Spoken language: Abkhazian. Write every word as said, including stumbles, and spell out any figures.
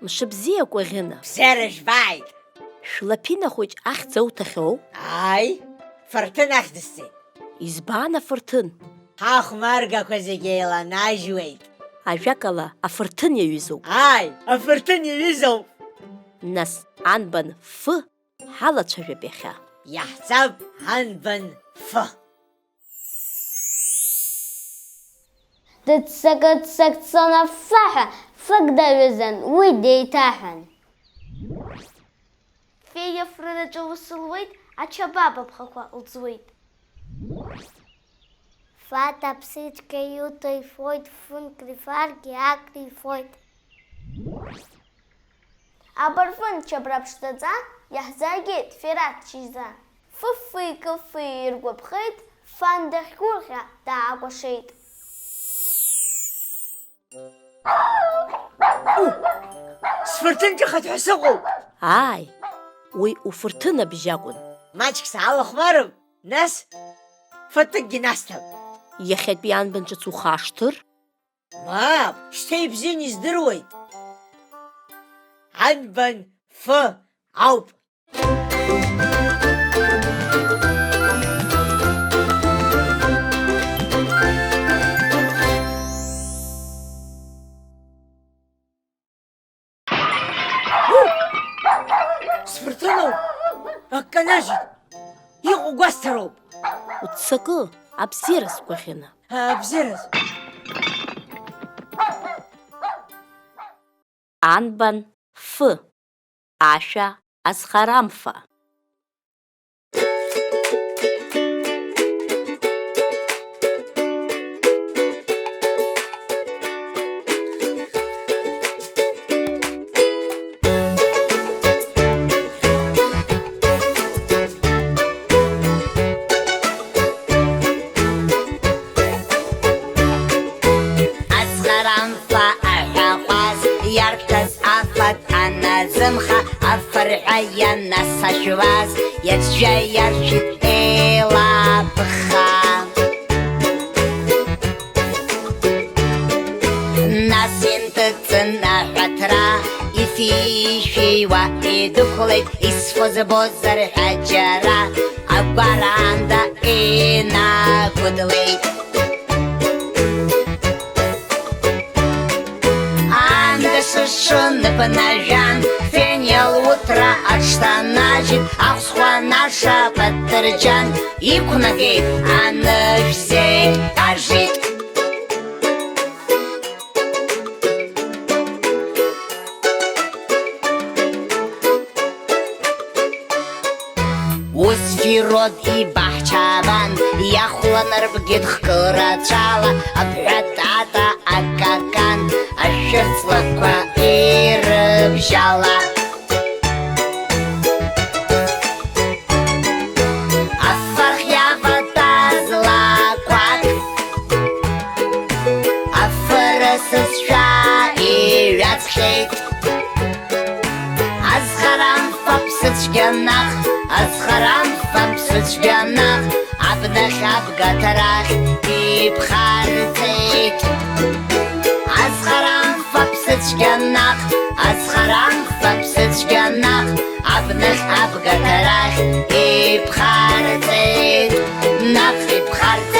Мшыбзиа, Кәаӷьына! Бзиара жәбааит! Шәлаԥина хәыҷ ахьӡ ауҭахьоу? Ааи, фырҭын ахьӡысҵеит. Избан афырҭын? Ҳахәмаргақәа зегьы еиланажьуеит. Ажәакала, афырҭын иаҩызоуп. Ааи, афырҭын иаҩызоуп! Нас, анбан фы ҳалацәажәап иахьа. Иаҳҵап анбан фы. Дыццакы-ццак дцон аффаҳәа, фык даҩызан, уи деиҭаҳәан. Феиа афрараҿы аус луеит, ачабаба бӷақәа лӡуеит. Фата ԥсыцәгьа иуҭо ифоит, фынк рифаргьы ак рифоит. Абарфын чабра ԥшӡаӡа иаҳзааргеит Фераҭ шьыжьӡа. Фыффи-кыффи иргәаԥхеит, фан дахьгәырӷьа даакәашеит. Сфырҭын ҿыхеит ҳәа сыҟоуп! Ааи, уи уфырҭын абжьы акәын. Маҷк саалахәмарып, нас фатәыкгьы насҭап. Иахьатәи анбан ҿыц ухашҭыр? Мап, шьҭа ибзианы издыруеит. Анбан фы ауп. Сфырҭыноуп! Акы канажьит! Иҟоу гәасҭароуп! Уццакы, абзиараз, Кәаӷьына! Абзиараз! Анбан фы, ашәа азхарамфа. Азхарамфа аҳәаҟәаз иарҭаз афатә аназымха, афырҳәа ианасашәуаз, иацәа иаршәит еилаԥха. Нас инҭыҵын аҳәаҭра, ифишәиуа идәықәлеит, исфо збозар ҳәа џьара, агәараанда инагәыдлеит. Аанда шыҽы ныԥнажәан, фениал уҭра аҽҭанажьит, ахәсхәа наша патырџьан иқәнагеит, анышә зегь ажит. Ус Фирод ибаҳчабан, иахәлан рбгьы хкырацәала, абҳәа тата акакан, ашәырҵлақәа ирыбжьала. Афырхь иаватәаз лақәак, афырсызшәа иҩаҵхьеит. Азхарамфа ԥсыцәгьа наҟ, азхарамфа ԥсыцәгьа наҟ, абнахь абгаҭарахь иԥхарҵеит. Азхарамфа ԥсыцәгьа наҟ, азхарамфа ԥсыцәгьа наҟ, абнахь абгаҭарахь иԥхарҵеит, наҟ иԥхарҵеит.